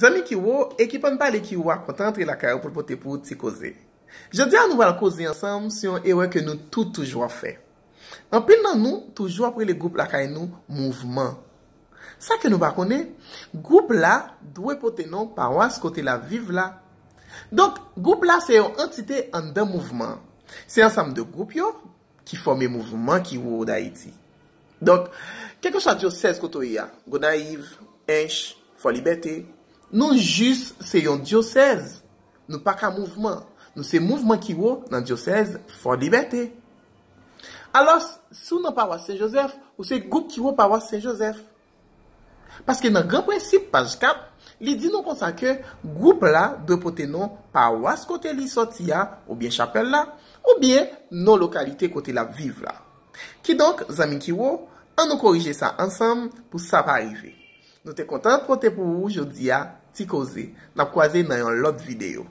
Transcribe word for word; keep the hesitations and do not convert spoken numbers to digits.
Zanmi Kiwo, ekip Ann Pale Kiwo a kontan antre lakay ou pou l pote pou ou ti koze. Jodi a nou pral koze ansanm sou yon erè ke nou tout toujou ap fè. Anpil nan nou toujou ap rele gwoup lakay nou mouvman. Sa ke nou pa konnen, gwoup la dwe pote non pawas kote l ap viv la. Donk, gwoup la se yon antite anndan mouvman. Se ansanm de gwoup yo ki fòme mouvman Kiwo Dayiti. Donk, kèlkeswa dyosèz kote w ye a, Gonayiv, Ench, Fò Libète, nou jis se yon dyosèz. Nou pa ka mouvman. Nou se mouvman Kiwo nan dyosèz Fò Libète. Alò, si w nan pawas Sen Jozèf, ou se gwoup Kiwo pawas Sen Jozèf. Paske nan gran prensip paj kat, li di nou konsa ke gwoup la dwe pote non pawas kote li sòti a, oubyen chapèl la, oubyen non lokalite kote l ap viv la. Kidonk, zanmi Kiwo, ann nou korije sa ansanm pou sa pa rive. Nou te kontan pote pou ou jodi a ti koze. N ap kwaze nan yon lòt videyo.